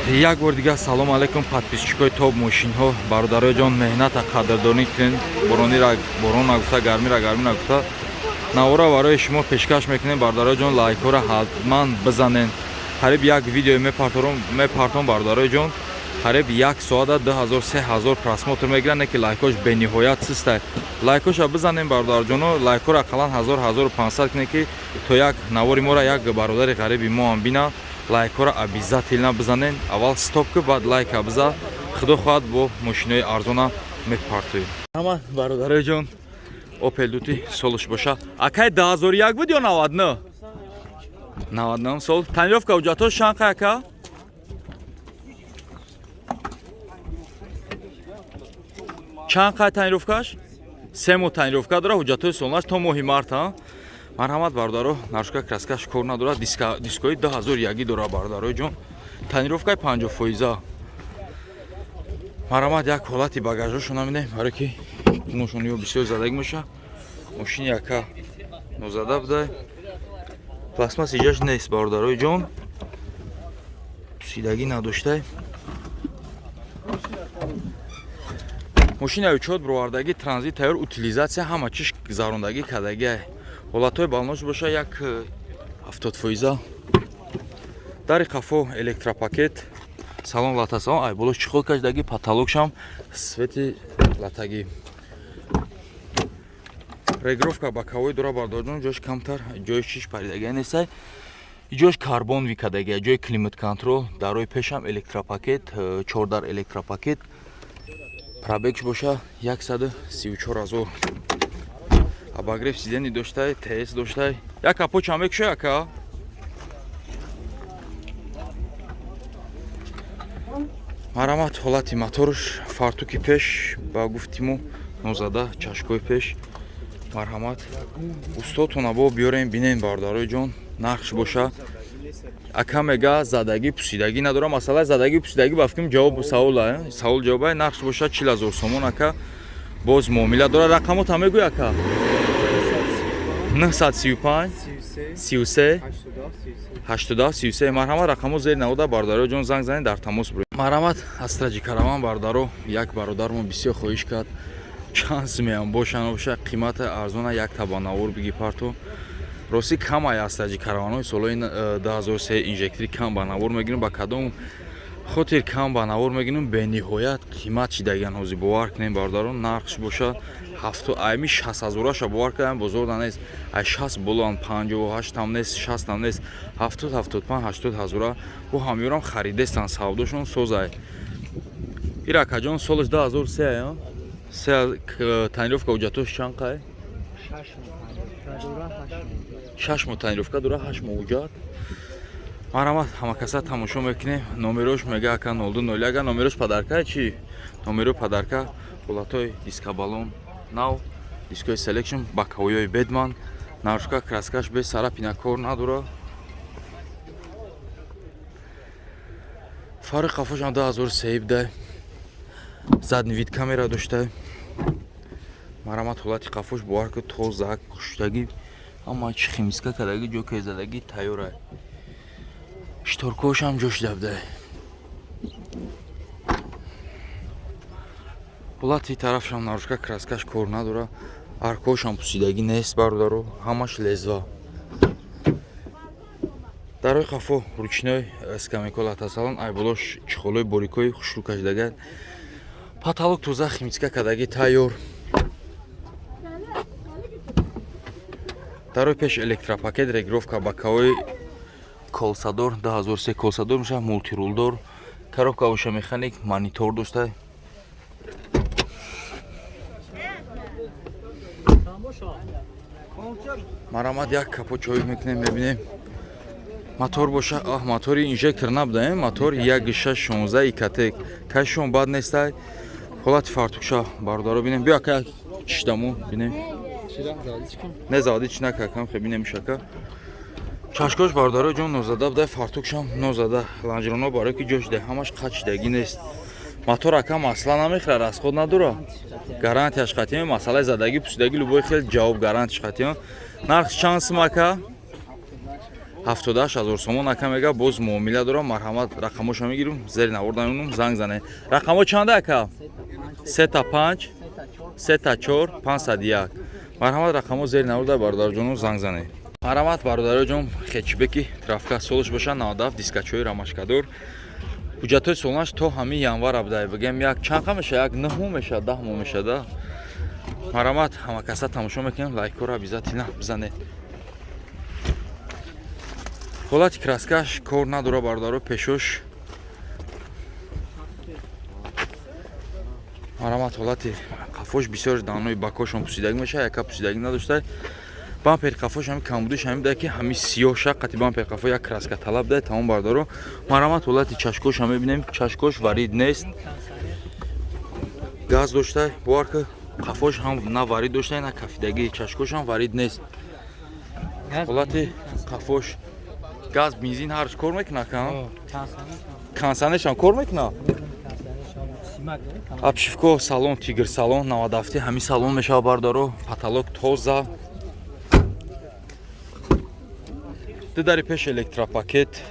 Як бор дигар салом алейкум, подписчикои топ мошинҳо. Бародарои ҷон, меҳната қадрдонӣ кунед. Боронира борон нагуфта, гармира гармӣ нагуфта, навора барои шумо пешкаш мекунем. Бародарои ҷон, лайкҳоро ҳатман бизанен. Қариб як видео мепартом, бародарои ҷон, қариб як соата 2000 3000 просмотр мегиранд, не ки лайкҳош бениҳоят систай. Лайкҳоша бизанем, бародарҷоно, лайкҳоро ақаллан 1000 1500 кунед, ки то як навори моро як бародари ғариби мо ҳам бина. Лайкҳоро обязательно бизанен. Аввал стоп ку, баъд лайка биза. Худо хоҳад, бо мошинои арзона мепартоем. Ҳама бародарои ҷон, Опел дути солш боша, акай, 2001 буд ё 99? 99 сол. Тонировка, ҳуҷҷатҳош чанд қай, ака? Чанд қай тонировкаш? 3 моҳ тонировка дора, ҳуҷҷатҳои солнаш то моҳи март. Марҳамат, бародаро, нарушка, краскаш кор надорад, дискои 2001 дора, бародарои ҷон, тонировкаи 50%. Марҳамат, як ҳолати багажошо намедем, барое ки мошониё бисёр задагӣ меша. Мошини яка нозада будай, пластмас иҷаш нест, бародарои ҷон, пусидагӣ надоштай. Мошини учёт бировардагӣ, транзит тайёр, утилизатсия ҳама чиш гузарондагӣ кардагиай. Ҳолатҳои балнош боша як 70%. Дари қафо электропакет, салон латасалон, ай болош чиқол кашидаги, потолокшам свети латагӣ, регировка боковой дора, бародарҷон. Ҷош камтар, ҷои шиш паридагия нестай, ҷош карбон викадагия, ҷои климат контрол. Дарои пешам электропакет, чордар электропакет. Пробегш боша 134 000. Обогрев сидений доштай, ТС доштай. Як капо чанд мекушай, ака? Марҳамат, ҳолати моторш, фартуки пеш ба гуфтиму нозада, чашкои пеш. Марҳамат, устодтона бо биёрем, бинем, бародарои ҷон. Нақш боша, ака мега, задагӣ пусидагӣ надора. Масъалаи задагӣ пусидагӣ ба фикрам ҷавоб савол, савол ҷавоба. Нақш боша 40 000 сомон, ака, боз муомила дора. Рақамота мегӯй, ака? 935 33 87 33. Марҳамат, рақамо зери навода, бародаро ҷон, занг занед, дар тамос буред. Марҳамат, астраҷи караван, бародаро, як бародармон бисёр хоҳиш кард, чанд сумеам бошан, боша, қимата арзона, як табанавор биги парто. Ростӣ, кам ай астраҷи караванҳои солҳои 2003 инжектори кам ба навор мегирем. Ба кадом хотир кам ба навор мегирем? Бениҳоят қимат шидагиан ҳозир, бовар кунем, бародарон. Нархш бошад ҳафту айми 60 ҳазораша, бовар кардам, бозорда нест. Ай 60 болоан, 58-ам нест, 60-ам нест, 70, 75, 80 ҳазора. Бо ҳамёрам харидестан, савдошон созай. Иракаҷон, солаш 2003, се тонировка, ҳуҷҷатош чанд қай? 6 моҳ тонировка дора, 8 моҳ ҳуҷҷат. Марҳамат, ҳамакаса тамошо мекунем. Номерош мега, ака, 0201. Номерош падарка чи? Номеро падарка. Ҳолатҳои дискабалон нав, дискои селекшн, боковоёи бедман, нарушка, краскаш без царапина кор надора. Фари қафошам 2003 будай, задний вид камера доштай. Марҳамат, ҳолати қафош, бовар ки, тоза, хуштагӣ, ҳама чи химиска кардагӣ, ҷо кезадагӣ тайёрай. Шторкошам ҷо шуда будай. Ҳолати тарафшам нарушка, краскаш кор надора, аркошам пусидагӣ нест, бародаро, ҳамаш лезва. Дарои қафо ручной скамейко, латасалон, айболош чиқолои борикои хушрӯ кашидага, потолок тоза, химчистка кардагӣ тайёр. Дарои пеш электропакет, регировка боковой, колсадор 2003 колсадор мешавад, мултирулдор, коробка боша механик, монитор дошта. Марамад, як капо чой мекунем, мебинем. Мотор боша, аҳ, мотори инжектор набудаем, мотор 1.6 16 икатек, кашшон бад нестай. Ҳолати фартукша, бародаро, бинем. Биё, ака, чишдаму бинем. Не, заводи чи накакам, хе бинем шака. Чашкош, бародаро ҷон, нозада будай, фартукшам нозада, ланҷироно барои ки ҷош дай, ҳамаш қачидагӣ нест. Мотор, ака, масъала намехӯра, расход надора, гарантияш қатъиям. Масъалаи задагӣ пусидагӣ любой хел ҷавоб, гарантияш қатъиям. Нарх чанд сум, ака? 78 000 сомон ака мега, боз муомила дорам. Марҳамат, рақамоша мегирам, зери навор намемонам, занг занед. Рақамо чанда, ака? 3 5 3 4 501. Марҳамат, рақамо зери навор дар, бародарҷону, занг занед. Марҳамат, бародароҷон, хетчбеки травка, солш боша 97, дискачои рамашкадор. Ҳуҷҷатҳои солнаш то ҳамин январ абдай, бигем, як чанд қа меша, як 9 моҳ меша, 10 моҳ мешада. Марҳамат, ҳамакаса тамошо мекунем, лайкҳоро обязательно бизанед. Ҳолати краскаш кор надора, бародаро, пешош. Марҳамат, ҳолати қафош бисёр данои бакошон пусидагӣ мешавад, яка пусидагӣ надошта. Бампер қафош ҳами камбудиш ҳами да, ки ҳами сиёҳша қати бампер қафо як краска талаб да, тамом, бародаро. Марҳамат, ҳолати чашкоша мебинем, чашкош варид нест, газ дошта. Бовар ки, қафош ҳам на варид дошта, на кафидагӣ, чашкош ҳам варид нест. Ҳолати қафош газ, бензин ҳарш кор мекунад, кондиционершам кор мекунад. Обшивко салон тигр салон, 97, ҳамин салон мешавад, бародаро. Потолок тоза, ду дари пеш электропакет,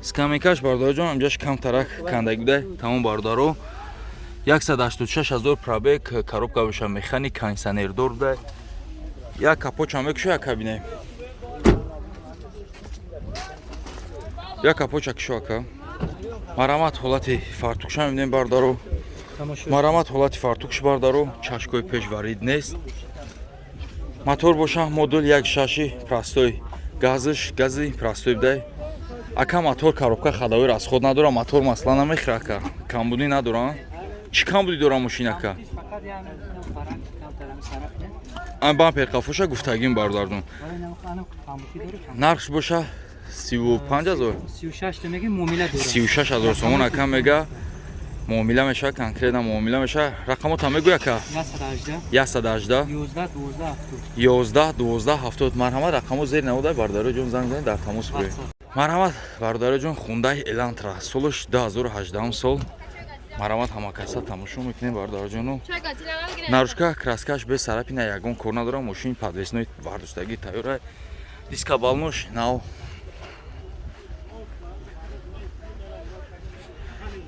скамейкаш, бародароҷон, ҳамҷаш камтарак кандагӣ буда, тамом, бародаро. 186 ҳазор пробег, коробка боша механик, кондиционердор буда. Як капоча мекушо, як кабине, як капоча кушо, ака. Марҳамат, ҳолати фартукша мебинем, бародаро. Марҳамат, ҳолати фартукш, бародаро, чашкои пеш варид нест. Мотор боша модул як шаши простой, газш гази простой бидай, ака. Мотор, коробка ходовой расход надора, мотор масла намехӯра, ака. Камбудӣ надора? Чӣ камбудӣ дора мошин, ака? Ан бампер қафоша гуфтагим, бародарҷон. Нархш боша 35 000. 36 000 сомон ака мега, муомила мешавад, конкретно муомила мешавад. Рақамота мегӯй, ака. 118 11 12 70. Марҳамат, рақамо зери навода, бародароҷон, занг занед, дар тамос буред. Марҳамат, бародароҷон, Хундай Элантра, солаш 2018 сол. Марҳамат, ҳамакаса тамошо мекунем, бародароҷону. Наружка краскаш без царапина, ягон кор надорам. Мошин подвесной вардоштагӣ тайёра, диска балнош нав.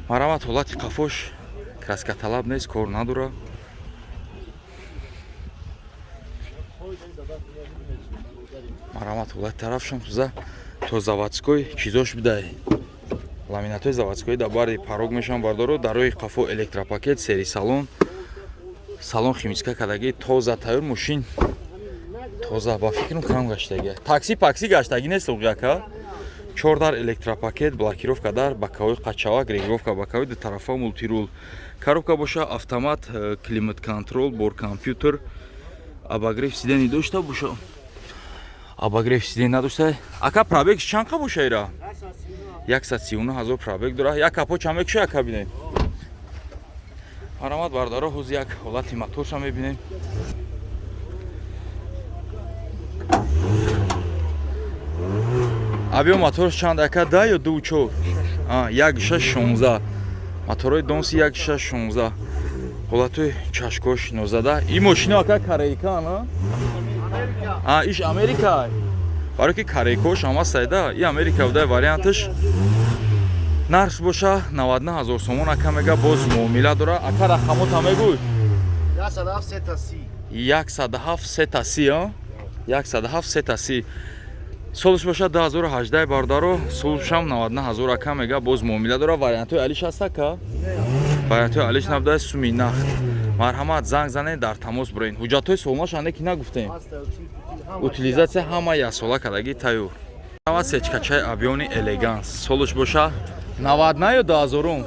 Марҳамат, ҳолати қафош краскаталаб нест, кор надора. Марҳамат, ҳолати тарафшон тоза, то заводской чизош бидай, ламинатҳои заводской дар бари порог мешаванд, бардоро. Дар роҳи қафо электропакет, сери салон, салон химчистка кардагӣ, тоза, тайёр мошин, тоза. Ба фикрам, кам гаштагӣ, такси пакси гаштагӣ нест, яка. Чор дар электропакет, блокировка дар боковой, қачавак, регулировка боковой, ду тарафа мультирул. Коробка боша автомат, климат контроль, бор компьютер, обогрев сидений дошта боша, обогрев сидений надошта, ака. Пробег чанд қа боша ира? 139 ҳазор пробег дора. Як капоча мекуша, як кабинет. Марҳамат, бародаро, ҳоз як ҳолати моторша мебинем. Абиё, моторш чанд, ака? Да ё ду чор? Як шаш шонздаҳ, моторҳои донси як шаш шонздаҳ. Ҳолатҳои чашкош нозада. Ин мошино, ака, корейка на? Иш Америка, барои ки корейкош ҳама сайда, и Америка буда варианташ. Нархш боша 99 ҳазор сомон, ака мега, боз муомила дора. Ака, рақамота мегӯй. 107 сета си, 107 сета си. Солш боша 2018, бародаро, солшам 99 ҳазор, ака мега, боз муомила дора. Вариантҳои алиш ҳаст, ака? Вариантҳои алиш набуда, суми нахт. Марҳамат, занг занед, дар тамос бурен. Ҳуҷҷатҳои солнаш ане ки нагуфтем, утилизатсия ҳама яксола кардагӣ, тайёр. Марҳамат, сечкачаи абёни элеганс, солш боша 99 ё 2000?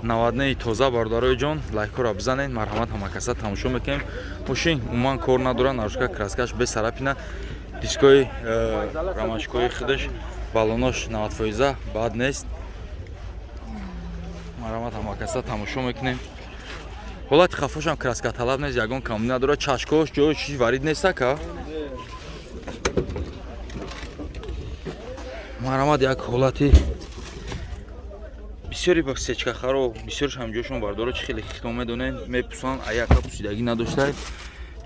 99 тоза. Бародарои ҷон, лайкҳоро бизанед. Марҳамат, ҳамакаса тамошо мекунем. Мошин умуман кор надора, наружка краскаш без царапина, дискои рамашкои худаш, балонош 90 фоиза, бад нест. Марҳамат, ҳамакаса тамошо мекунем. Ҳолати хафошам краскаталаб нест, ягон камбудӣ надорад. Чашкош ҷои чиз варид нест, ака. Марҳамат, як ҳолати бисёри ба сечкахаро, бисёрш ҳамҷошон, бардоро, чи хеле хито медонен, мепусанд, а яка пусидагӣ надошта.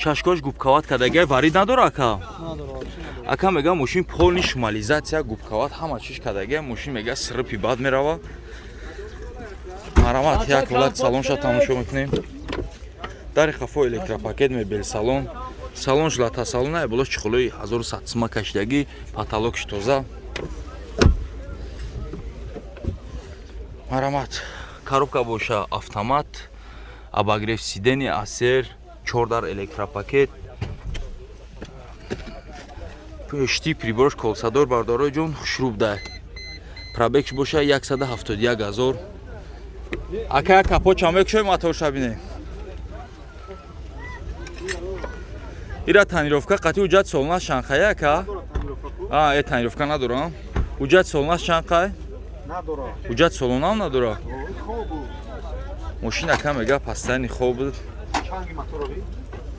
Чашкош губкават кардагиай, варид надора ака? Ака мега мошин полный шумализация, губкават ҳама чиз кардагиай, мошин мега срипи бад мерава. Марҳамат, як ҳолати салонша тамошо мекунем. Дари қафо электропакет, мебел салон. Салонш лата салона, болош чехолои 1100 сима кашидагӣ, потолокш тоза. Марҳамат, коробка боша автомат, обогрев сиденья, асер, чордар электропакет. Пушти приборш колсадор бардорои ҷон хушруб дай. Пробегш боша 171 0. Ака як капоча мекушоем моторша бинем. Ира тонировка қати уҷат солнаш чанқай ака? А, э тонировка надорам. Уҷат солнаш чанқай? Надора. Уҷат солонам надора. Мошин ака мега пастани хоб буд.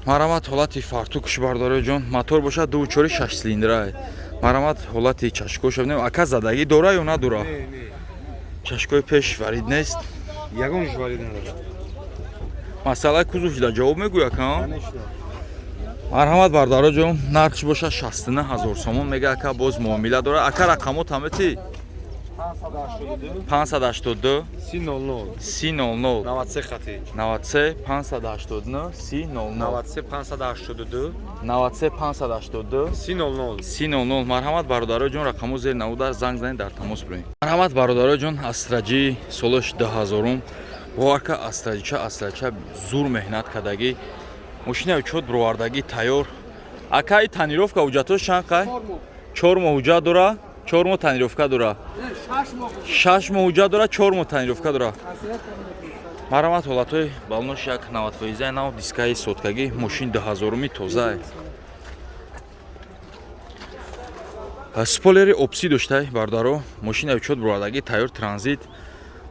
Марҳамат, ҳолати фартукш бардорои ҷон. Мотор бошад 2.4 6 цилиндра. Марҳамат, ҳолати чашкоша бинем. Ака задагӣ дора ё надора? Чашкои пеш варид нест. Ягонаш варид надора. Масъалаи кузов шуда ҷавоб мегӯй ака? Марҳамат бардаро ҷон, нархш боша 69 0 сомон мега ака, боз муомила дора. Ака рақамот ҳамети? 582 30 30 93 хати 93 589 30 93 582 93 582 30 30. Марҳамат бародаро ҷон, рақамо зери наводар занг занед, дар тамос бирем. Марҳамат бародаро ҷон, Астраҷи солаш 2000-ум. Бовар ка Астраҷича зур меҳнат кардагӣ. Мошинаи чот бировардагӣ тайёр. Ака и тонировка ҳуҷҷатош чанд қай? 4 моҳ ҳуҷҷат дора, 4 моҳ тонировка дора. 6 моҳ ҳуҷҷат дора, 4 моҳ тонировка дора. Марҳамат, ҳолатҳои балонош як 90% нав, дискаи соткагӣ, мошин 2000-уми тозае. Спойлери опси доштай бародаро, мошинаи чот бировардагӣ тайёр транзит.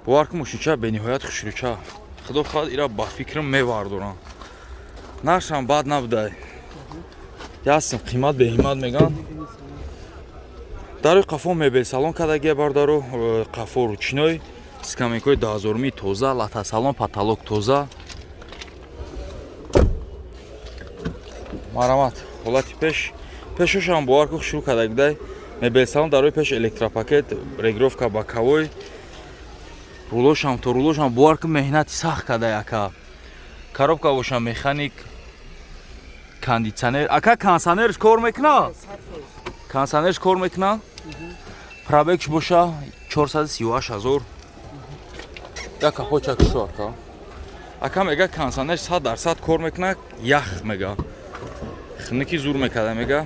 Бовар кун мошинча бениҳоят хушрӯча. Худо хоҳад ира ба фикрам мевардорам. Нархшам бад набудай. Ясм қимат беҳимат меган. Дарои қафо мебел салон кардагия бародаро, қафо ручной, скамейкои 2000-уми тоза, лата салон, потолок тоза. Марҳамат, ҳолати пеш. Пешошам бовар кун шурӯъ карда будай. Мебел салон дарои пеш электропакет, регировка боковой. Рулошам то рулошам бовар кун меҳнати сахт кардай ака. Коробка боша механик, кондитсионер. Ака кондитсионерш кор мекуна? Кондитсионерш кор мекуна? Пробегш боша 438 0. Як капоча кушо ака. Ака мега кондитсионер 100% кор мекуна, ях мега. Хунуки зур мекарда мега.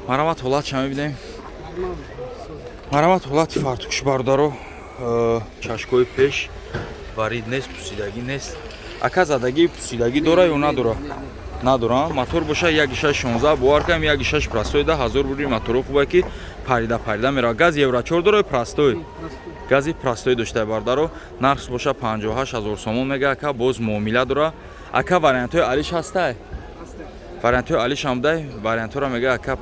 Марҳамат, ҳолат ча мебинем? Марҳамат, ҳолати фартукш бародаро, чашкои пеш варид нест, пусидагӣ нест. Ака задагӣ пусидагӣ дора ё надора? Надора. Мотор боша 1.6 16, бовар кунам 1.6 простой да 1000 рубли моторо хубе ки парида парида мерава. Газ евро 4 дора ё простой? Гази простой дошта бародаро. Нархш боша 58 0 сомон мега ака, боз муомила дора. Ака вариантҳои алиш ҳастай? Вариантҳои алиш ҳам дай, вариантҳоро мега ака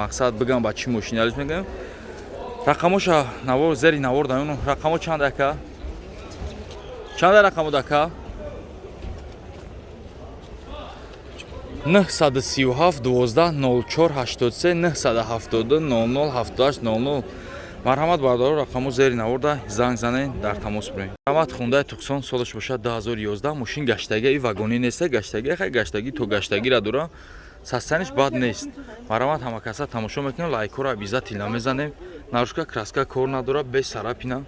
мақсад бигам ба чӣ мошини алиш мегам. Рақамоша навор зери навор даюну. Рақамо чанд ака? Чанд рақамо ака? 937 12 04 83 972 00 78 00. Марҳамат бародаро, рақамо зери наворда занг занед, дар тамос бирем. Марҳамат, Хундай Туксон солаш бошад 2011, мошин гаштагӣ, и вагонӣ неста, гаштагӣ, хай гаштагӣ то гаштагира дора. Состояниш бад нест. Марҳамат, ҳама каса тамошо мекунем, лайкҳоро обязательно мезанем. Нарушка краска кор надора, без царапина.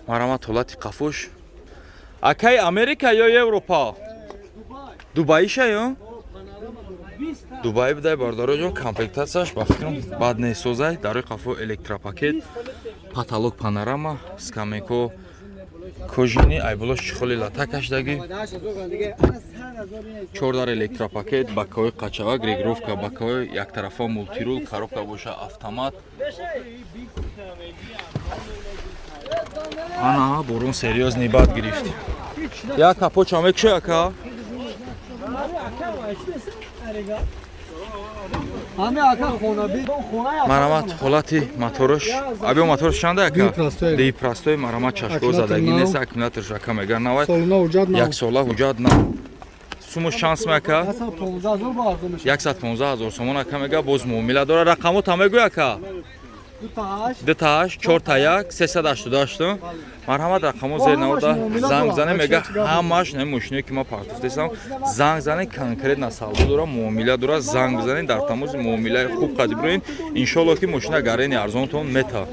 Марҳамат, ҳолати қафош. Акай Америка ё Европа? Дубаиша ё? Дубай будай бародаро ҷон, комплектатсияш ба фикрам бад нест, созай. Дарои қафо электропакет, потолок панорама, скамейко кожини, айболош чехоли лата кашидагӣ, чордар электропакет, боковой қачавак, регировка боковой, яктарафа мултирул, коробка боша автомат. Ана борон серьёзный бад гирифт. Як капоча мекушой ака? Ҳами ака хонаби хона. Марҳамат, ҳолати моторш абё, моторш чанда, ака? Ди простой. Ди простой, марҳамат, чашко Аккумулятор задагӣ нав. Нест, аккумуляторш, ака, мега, навай. Солона ҳуҷҷат нав. Як сола ҳуҷҷат нав. Сумуш чанд сум, ака? 115 ҳазор ба арзон мешавад. 115 ҳазор сомон, ака, мега, боз муомила дора. Рақамота мегӯй, ака? 2 та 8. 2 та 8, 4 та 1, 388. Марҳамат, рақамо зер навода занг зане. Мега, ҳамаш на мошиное ки ман партофтесам, занг зане, конкретно савдо дора, муомила дора. Занг бизанед, дар тамоси муомилаи хуб қади бироен. Иншолло, ки мошина гарени арзонтон мета.